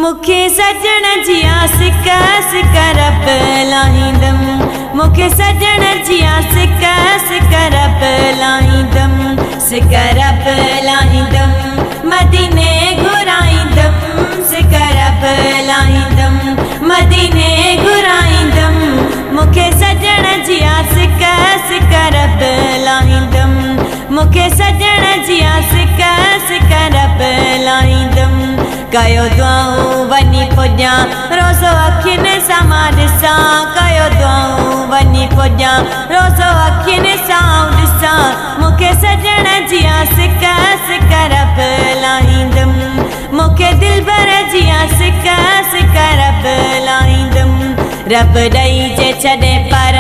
मूंखे सजण जी आसिक सिक रब लाहींदमि, मूंखे सजण जी आसिक सिक रब लाहींदमि, सिक रब लाहींदमि, मदीने घुराईंदमि, सिक रब लाहींदमि, मदीने घुराईंदमि, मूंखे सजण जी आसिक सिक रब लाहींदमि, मूंखे सजण जी आसिक सिक रब लाहींदमि। कयो दुआऊं वञी पुॼां रोज़ो अखियुनि सां मां ॾिसां, कयो दुआऊं वञी पुॼां रोज़ो अखियुनि सां ॾिसां, मूंखे सजण जी आसिक सिक रब लाहींदमि, मूंखे दिलबर जी आसिक सिक रब लाहींदमि। रब ॾेई जे छॾे पर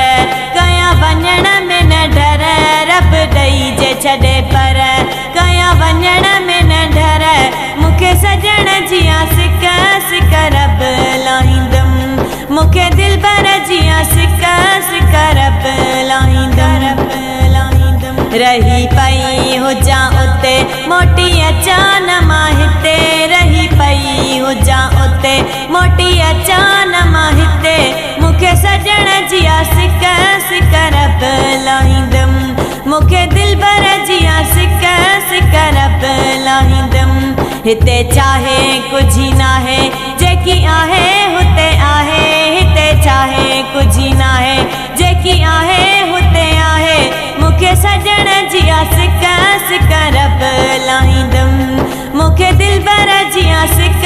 कयां वञण में न डर, रब ॾेई जे छॾे पर कयां वञण में न डर, मूंखे सजण जी आसिक सिक रब लाहींदमि, मूंखे दिलबर जी आसिक सिक रब लाहींदमि। रही पई हुजां उते मोटी अचां न मां हिते, रही पई हुजां उते मोटी अचां न मां हिते, मूंखे सजण जी आसिक सिक रब लाहींदमि, मूंखे दिलबर जी आसिक सिक रब लाहींदमि। हिते चाहे कुझु नाहे जेकी आहे हुते आहे, हिते चाहे कुझु नाहे जेकी आहे हुते आहे, मूंखे सजण जी आसिक सिक रब लाहींदमि, मूंखे दिलबर जी आसिक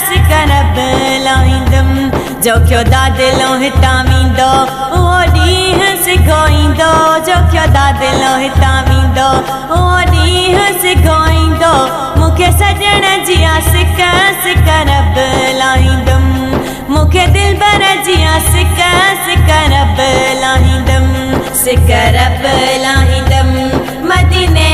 सिक रब लाहींदमि। जोखियो दादिलो हितां वेंदो उहो ॾींहुं सिघो ईंदो, जोखियो दादिलो हितां वेंदो उहो ॾींहुं सिघो ईंदो, मूंखे सजण जी आसिक सिक रब लाहींदमि, मूंखे दिलबर जी आसिक सिक रब लाहींदमि, सिक रब लाहींदमि, मदीने